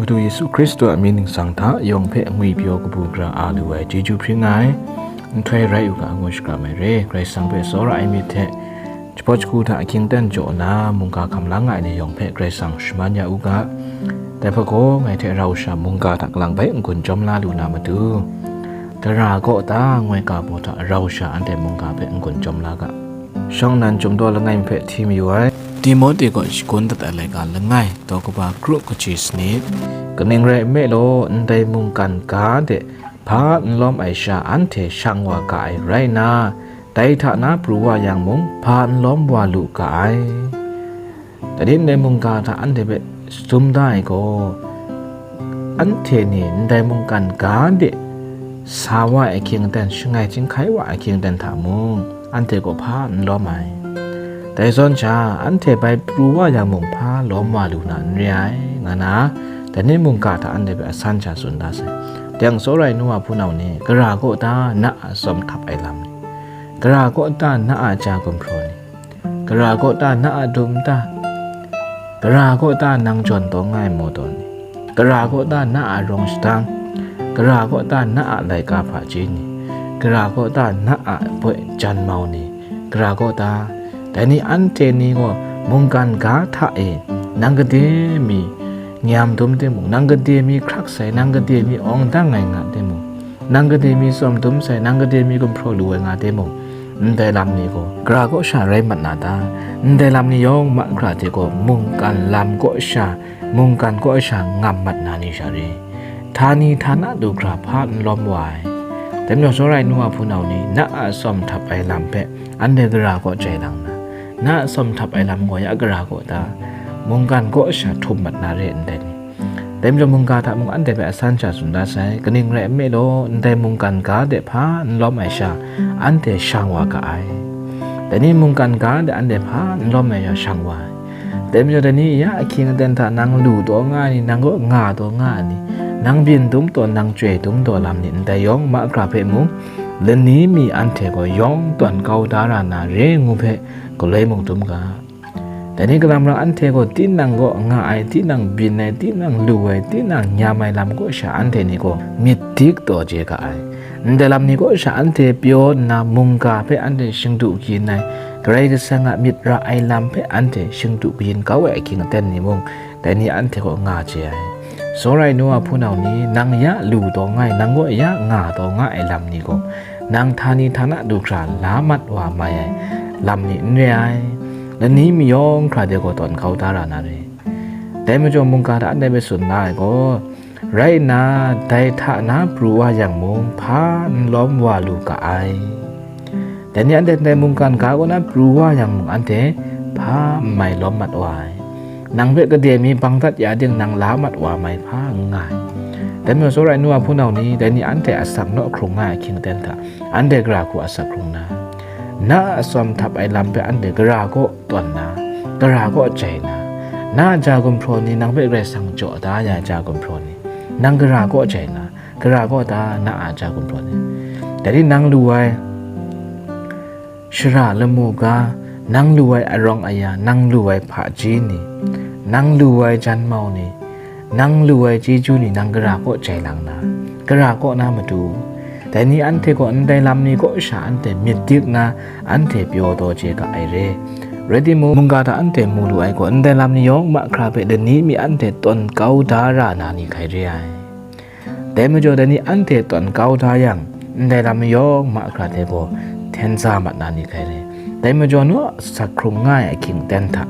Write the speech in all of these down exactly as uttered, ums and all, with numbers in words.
Madu Yesu Hkristu a mying ningsang hta yawng hpe ngwipyaw kabu gara a lu ai chyeju hpring ai, nhtoi rai u ga, ngu shakram ai re. Karai Kasang hpe tsawra ai myit hte jahpaw jahku hta ahkying aten jaw nna, mungga hkam la nga ai ni yawng hpe Karai Kasang shaman ya u ga. Dai hpe gaw, ngai hte rau sha mungga hta kalang bai n-gun chyawm la lu na matu, gara kaw ta ngoi ka baw hta rau sha anhte mungga hpe n-gun chyawm la ga. Shawng nnan Chyum Daw langai mi hpe hti mayu ai, Timote kaw shagun dat ai laika langai, daw kaba kru kaji sanit. Kaning rai nme law, ndai mungkan ga de hpa n lawm ai sha anhte shang wa ga ai rai nna, dai hta na pru wa yang mung, hpa n lawm wa lu ga ai. Dai ni ndai mungga hta anhte hpe tsun da ai gaw, anhte ni ndai mungkan ga de sa wa ai ahkying aten, shangai chyinghkai wa ai ahkying aten hta mung, anhte gaw hpa n lawm ai. Dai zawn sha, anhte bai pru wa yang mung, hpa lawm wa lu na n re ai, nga na, dai ni mungga hta anhte hpe asan sha tsun da sai. Dai yang, tsawra ai nu wa hpunau ni, gara kaw ta na a tsawm htap ai lam ni, gara kaw ta na a ja gumhpraw ni, gara kaw ta na a dum ta, gara kaw ta nang jawn taw nga ai mawtaw ni, gara kaw ta na a rawng shadang, gara kaw ta na a laika hpaji ni, gara kaw ta na a boi jan mau ni, gara kaw ta, dai ni anhte ni gaw mungkan ga hta e nang gade mi nyam dum timung, nang gade mi hkrak sai, nang gade mi awng dang ai nga timung, nang gade mi tsawm dum sai, nang gade mi gumhpraw lu ai nga timung, ndai lam ni gaw gara kaw sha rai mat na ta? Ndai lam ni yawng mahkra hte gaw mungkan lam kaw sha, mungkan kaw sha ngam mat na ni sha re? Htani htana du hkra hpa n lawm wa ai. Dai majaw, tsawra ai nu wa hpunau ni, na a tsawm htap ai lam hpe anhte gara kaw jai lang na, na a tsawm htap ai lam gaw ya gara kaw ta? Mungkan kaw sha htum mat na re ndai ni? Dai majaw, mungga hta mung anhte hpe asan sha tsun da sai. Kaning rai nme law, ndai mungkan ga de hpa n lawm ai sha, anhte shang wa ga ai. Dai ni mungkan ga de anhte hpa n lawm ai sha, shang wa ai. Dai majaw, dai ni ya ahkying aten hta nang lu taw nga ai ni, nang kaw nga taw nga ai ni, nang byin dum taw, nang chyoi dum taw lam ni, ndai yawng mahkra hpe mung, lani mi anhte gaw yawng tawn kau da ra na re ngu hpe galoi mung dum ga. Dai ni kalam rai anhte gaw tinang kaw nga ai, tinang byin ai, tinang lu ai, tinang nyam ai lam kaw sha anhte ni gaw myit dik taw chye ga ai. Ndai lam ni kaw sha anhte pyaw nna, mungga hpe anhte shingdu kayin ai, Karai Kasang a myit ra ai lam hpe anhte shingdu kayin kau ai ahkying aten ni mung, dai ni anhte kaw nga chye ai. Tsawra ai nu wa hpunau ni, nang ya lu taw nga ai, nang kaw ya nga taw nga ai lam ni gaw, nang htani htana du hkra la mat wa mai ai lam ni n re ai. Lani mi yawng hkra de gaw tawn kau da ra na re. Dai majaw, mungga hta anhte hpe tsun la ai gaw, rai nna, dai hta na pru wa yang mung, hpa n lawm wa lu ga ai. Dai ni anhte ndai mungkan ga kaw na pru wa yang mung, anhte hpa n mai lawm mat wa ai. Nang hpe gade mi bang dat ya ding, nang la mat wa mai hpa n nga ai. Dai majaw, tsawra ai nu wa hpunau ni, dai ni anhte asak naw hkrung nga ai ahkying aten hta, anhte gara hku asak hkrung na, na a tsawm htap ai lam hpe anhte gara kaw tawn na, gara kaw jai na, na a ja gumhpraw ni, nang hpe Karai Kasang jaw da ya ai ja gumhpraw ni, nang gara kaw jai na, gara kaw ta na a ja gumhpraw ni? Dai ni nang lu ai shara lamu ga, nang lu ai arawng aya, nang lu ai hpaji ni, nang lu ai jan mau ni, nang lu ai chyeju ni, nang gara kaw jai lang na, gara kaw na matu, dai ni anhte gaw ndai lam ni kaw sha anhte myit dik nna, anhte pyaw taw chye ga ai re. Rai timung, mungga hta anhte mu lu ai gaw, ndai lam ni yawng mahkra hpe lani mi anhte tawn kau da ra na ni hkai re ai. Dai majaw, dai ni anhte tawn kau da yang, ndai lam ni yawng mahkra hte gaw hten za mat na ni hkai re. Dai majaw, nu a asak hkrung nga ai ahkying aten hta,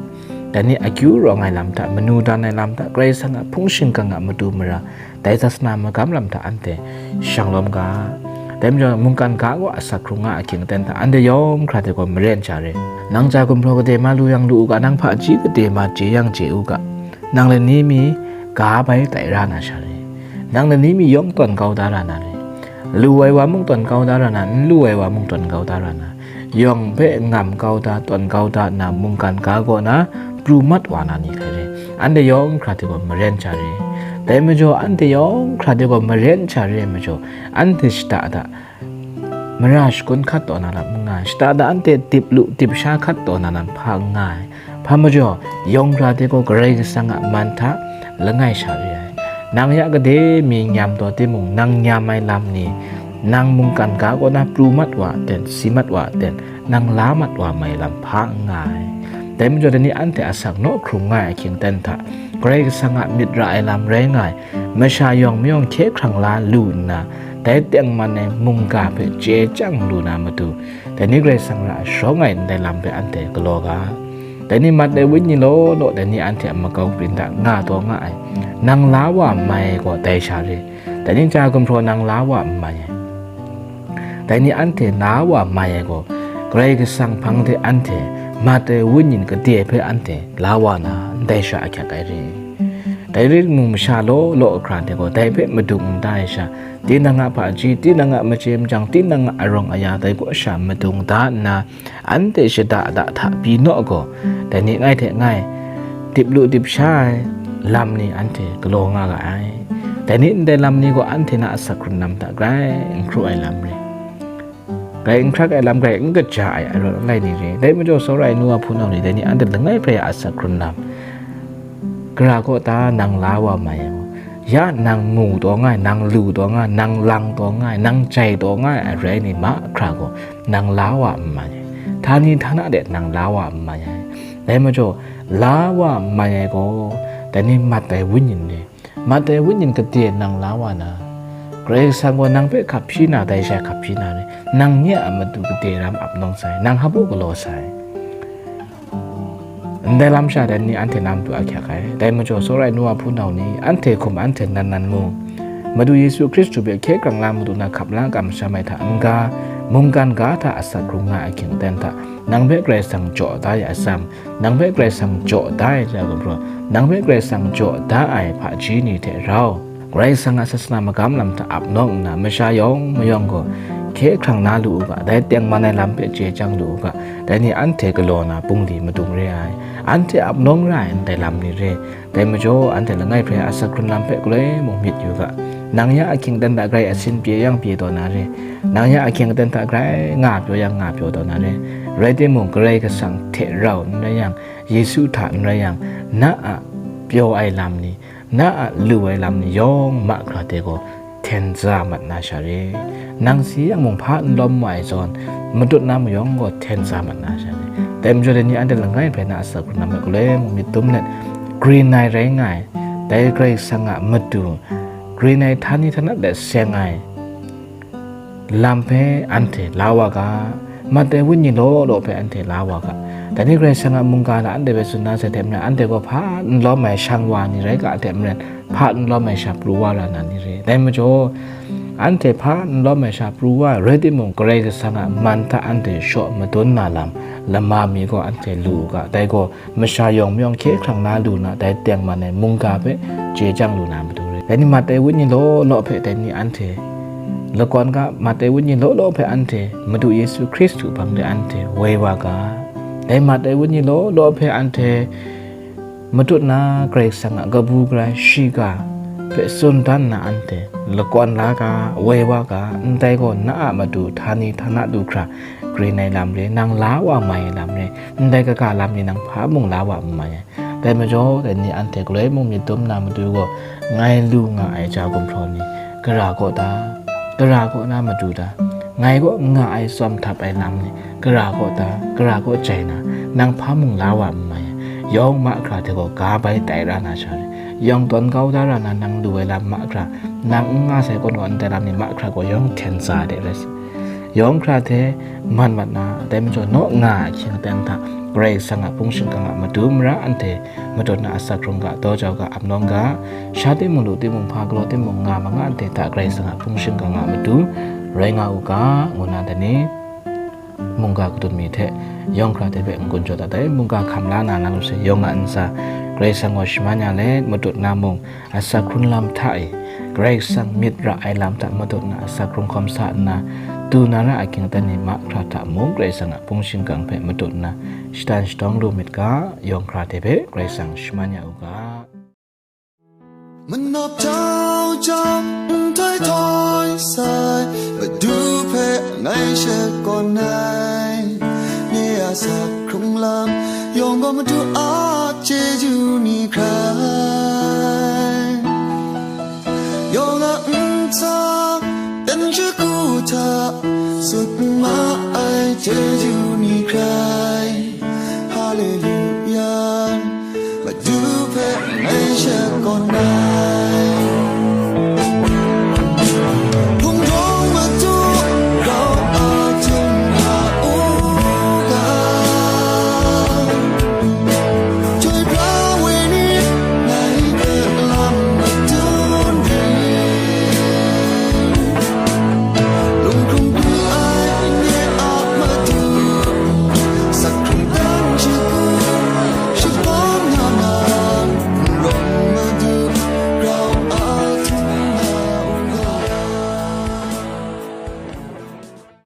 dai ni akyu rawng ai lam hta, manu dan ai lam hta, Karai Kasang a hpung shingkang a matu mara, dai sasana magam lam hta anhte shang lawm ga. Dai majaw, mungkan ga kaw asak hkrung nga ahkying aten hta, anhte yawng hkra hte gaw maren sha re. Nang ja gumhpraw gade ma lu yang lu u ga, nang hpaji gade ma chye yang chye u ga, nang lani mi ga bai tai ra na sha re. Nang lani mi yawng tawn kau da ra na re. Lu ai wa mung tawn kau da ra na, n lu ai wa mung tawn kau da ra na, yawng hpe ngam kau da, tawn kau da nna, mungkan ga kaw na pru mat wa na ni hkai re. Anhte yawng hkra hte gaw maren sha re. Dai majaw, anhte yawng hkra hte gaw maren sha re ai majaw, anhte shada da, mara shagun hkat taw na lam n nga ai. Shada da anhte dip lu dip sha hkat taw na lam hpa n nga ai. Hpa majaw, yawng hkra hte gaw Karai Kasang a man hta langai sha re ai. Nang ya gade mi nyam taw timung, nang nyam ai lam ni, nang mungkan ga kaw na pru mat wa ten, si mat wa ten, nang la mat wa mai lam hpa n nga ai. Dai majaw, dai ni anhte asak naw hkrung nga ai ahkying aten hta, Karai Kasang a myit ra ai lam rai nga ai, masha yawng mayawng hkye hkrang la lu nna, dai tengman ai mungga hpe chye chyang lu na matu, dai ni Karai Kasang ra sharawng ai ndai lam hpe anhte galaw ga. Dai ni mat ai wenyi law law, dai ni anhte a makau grin hta nga taw nga ai, nang la wa mai ai gaw dai sha re. Dai ni ja gumhpraw nang la wa n mai ai. Dai ni anhte la wa mai ai gaw, Karai Kasang hpang de anhte mat ai wenyi kade hpe anhte la wa na ndai sha ahkyak ai re. Dai rai timung, masha law law hkra hte gaw dai hpe madung n da ai sha, tinang a hpaji, tinang a machye machyang, tinang a arawng aya, dai kaw sha madung da nna, anhte shada da hta pyi naw gaw, dai ni ngai hte ngai dip lu dip sha ai lam ni anhte galaw nga ga ai. Dai ni ndai lam ni gaw anhte na asak hkrun lam hta grai n hkru ai lam re. Grai n hkrak ai lam, grai n kaja ai arawt alai ni re. Dai majaw, tsawra ai nu a hpunau ni, dai ni anhte langai hpe a asak hkrun lam, gara kaw ta nang la wa mai ai gaw, ya nang mu taw nga ai, nang lu taw nga ai, nang lang taw nga ai, nang jai taw nga ai arai ni mahkra gaw, nang la wa n mai ai. Htani htana de nang la wa n mai ai. Dai majaw, la wa n mai ai gaw, dai ni mat ai wenyi ni, mat ai wenyi kade nang la wa na, Karai Kasang gaw nang hpe hkap hpyi na, dai sha hkap hpyi na ni, nang nye a matu kade ram ap nawng sai, nang hpa galaw sai. Ndai lam sha dai ni anhte na matu ahkyak ai. Dai majaw, tsawra ai nu a hpunau ni, anhte hkum anhte nan nan mu. Madu Yesu Hkristu hpe hkye hkrang la matu na hkap la kamsham ai hta n-ga, mungkan ga hta asak hkrung nga ai ahkying aten hta, nang hpe Karai Kasang jaw da ya atsam, nang hpe Karai Kasang jaw da ai ja gumhpraw, nang hpe Karai Kasang jaw da ai hpaji ni hte rau, Karai Kasang a sasana magam lam hta ap nawng nna, masha yawng mayawng gaw hkye hkrang na lu u ga, dai tengman ai lam hpe chye chyang lu u ga, dai ni anhte galaw na bungli madung re ai, anhte ap nawng ra ai ndai lam ni re. Dai majaw, anhte langai hpe asak hkrun lam hpe galoi mung myit yu ga, nang ya ahkying aten hta grai asin pye yang pye taw na re, nang ya ahkying aten hta grai nga pyaw yang nga pyaw taw na re. Rai timung, Karai Kasang hte rau n rai yang, Yesu hta n rai yang, na a pyaw ai lam ni, na a lu ai lam ni yawng mahkra hte gaw hten za mat na sha re. Nang si yang mung hpa n lawm wa ai zawn, matut na mayawng gaw hten za mat na sha re. Dai majaw, dai ni anhte langai hpe na asak hkrun lam hpe galoi mung myit dum let, grin ai rai nga ai, dai Karai Kasang a matu, grin ai htani htanat let seng ai lam hpe anhte la wa ga, mat ai wenyi law law hpe anhte la wa ga. Dai ni Karai Kasang a mungga hta anhte hpe tsun na sai hte maren, anhte gaw hpa n lawm ai shang wa ni rai ga hte maren, hpa n lawm ai sha pru wa ra na ni re. Dai majaw, anhte hpa n lawm ai sha pru wa ai rai timung, Karai Kasang a man hta anhte shaw madun na lam lama mi gaw anhte lu u ga, dai gaw masha yawng mayawng hkye hkrang na lu na, dai tengman ai mungga hpe chye chyang lu na matu re. Dai ni mat ai wenyi law law hpe dai ni anhte lakawn ga, mat ai wenyi law law hpe anhte Madu Yesu Hkristu hpang de anhte woi wa ga. Dai mat ai wenyi law law hpe anhte matut na Karai Kasang a kabu karai shiga hpe tsun dan na anhte lakawn la ga, woi wa ga, ndai gaw na a matu htani htana du hkra grin ai lam re, nang la wa mai ai lam re, ndai kaga lam ni nang hpa mung la wa n mai ai. Dai majaw, dai ni anhte galoi mung myit dum na matu gaw, ngai lu nga ai ja gumhpraw ni, gara kaw ta, gara kaw na matu ta, ngai kaw nga ai tsawm htap ai lam ni, gara kaw ta, gara kaw jai na, nang hpa mung la wa n mai ai. Yawng mahkra hte gaw ga bai tai ra na sha re, yawng tawn kau da ra na nang lu ai lam mahkra, nang n nga sai kaw naw ndai lam ni mahkra gaw yawng hten sa de rai sa. Yawng hkra hte man mat na, dai majaw naw nga ai ahkying aten hta, Karai Kasang a hpung shingkang a matu mara anhte matut na asak hkrung ga, daw jau ga, ap nawng ga, sha timung, lu timung, hpa galaw timung, nga ma nga anhte hta Karai Kasang a hpung shingkang a matu rai nga u ga, ngu na dai ni mungga kadun mi hte yawng hkra hte hpe n-gun jaw dat ai, mungga hkam la na na lu sai, yawng a ntsa Karai Kasang gaw shaman ya let, matut na mung, asak hkrun lam hta e, Karai Kasang myit ra ai lam hta matut na asak hkrung hkawm sa nna, du na ra ahkying aten ni mahkra hta mung Karai Kasang a hpung shingkang hpe matut nna, shatan shatawng lu myit ga, yawng hkra hte hpe Karai Kasang shaman ya u ga. Manawp jau jau, nhtoi htoi sai, Madu hpe ngai shakawn ai. Nye a asak hkrung lam yawng gaw Madu a chyeju ni hkrai. Sut ma ai chyeju ni hkrai, Haleluya, Madu hpe ngai shakawn na.